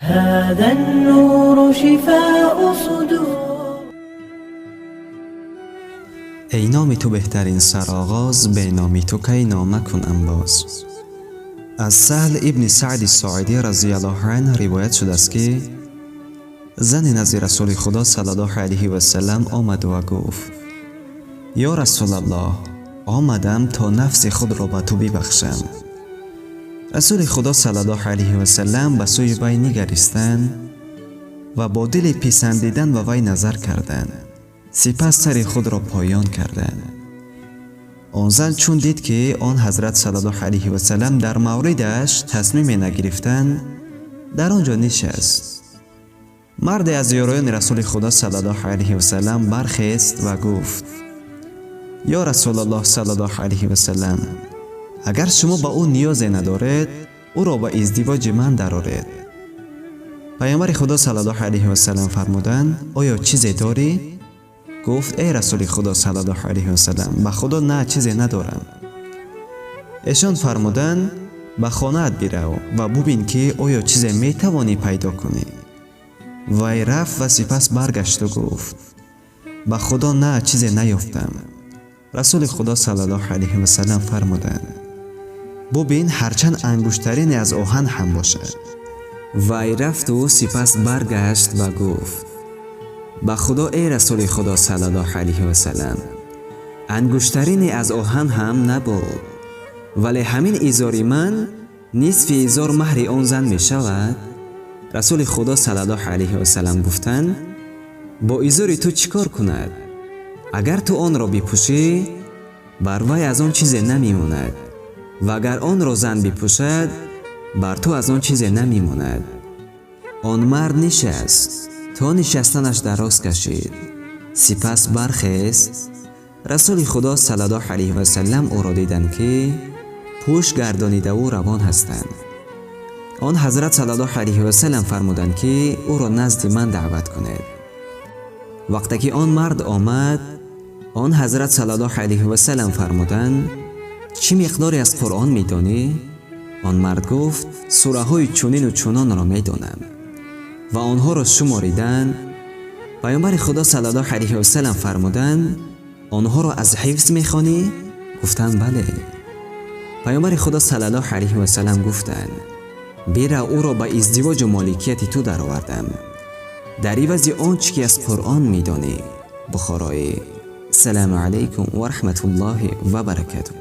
هذا النور شفاء صدور. Эй номи ту беҳтарин сарогоз, беноми ту кай нома кунам боз. Аз Саҳл ибни Саъди Соидӣ разияллоҳу анҳ ривоят шудааст, ки зане назди Расули Худо саллаллоҳу алайҳи васалам омад ва гуфт: «Ё Расулаллоҳ, омадам то нафси худро ба ту бибахшам». Расули Худо саллаллоҳу алайҳи васалам ба сӯи вай нигаристанд ва бо дили писандидан ба вай назар карданд, сипас сари худро поён карданд. Он зан чун дид, ки он ҳазрат саллаллоҳу алайҳи васалам дар мавридаш тасмиме нагирифтанд, дар он ҷо нишаст. Марде аз ёроёни Расули Худо саллаллоҳу алайҳи васалам бархест ва гуфт: «Ё Расулаллоҳ саллаллоҳу алайҳи васалам, агар шумо ба ӯ ниёзе надоред, ӯро ба издивоҷи ман дароред». Паёмбари Худо саллаллоҳу алайҳи васалам фармуданд: «Оё чизе дорӣ?» Гуфт: «Эй Расули Худо саллаллоҳу алайҳи васалам, ба Худо, на, чизе надорам». Эшон фармуданд: «Ба хонаат бирав ва бубин, ки оё чизе метавонӣ пайдо кунӣ». Вай рафт ва сипас баргашту гуфт: «Ба Худо, на, чизе наёфтам». Расули Худо саллаллоҳу алайҳи васалам фармуданд: «Бубин, ҳарчанд ангуштарине аз оҳан ҳам бошад». Вай рафту сипас баргашт ва гуфт: «Ба Худо, эй Расули Худо саллаллоҳу алайҳи васалам, ангуштарине аз оҳан ҳам набуд, вале ҳамин изори ман нисфи изор маҳри он зан мешавад». Расули Худо саллаллоҳу алайҳи васалам гуфтанд: «Бо изори ту чӣ кор кунад? Агар ту онро бипӯшӣ, бар вай аз он чизе намемонад ва агар онро зан бипӯшад, бар ту аз он чизе намемонад». Он мард нишаст, то нишастанаш дароз кашид, сипас бархест. Расули Худо саллаллоҳу алайҳи васалам ӯро диданд, ки пӯш гардонидаву равон ҳастанд. Он ҳазрат саллаллоҳу алайҳи васалам фармуданд, ки ӯро назди ман даъват кунед. Вақте ки он мард омад, он ҳазрат саллаллоҳу алайҳи васалам фармуданд: «Чӣ миқдоре аз Қуръон медонӣ?» Он мард гуфт: «Сураҳои чунину чунонро медонам», ва онҳоро шумориданд. Паёмбари Худо саллаллоҳу алайҳи васалам фармуданд: «Онҳоро аз ҳифз мехонӣ?» Гуфтанд: «Бале». Паёмбари Худо саллаллоҳу алайҳи васалам гуфтанд: «Бирав, ӯро ба издивоҷу моликияти ту даровардам дар ивази он чӣ ки аз Қуръон медонӣ». Бухороӣ. Ассалому алайкум ва раҳматуллоҳи ва баракатуҳ.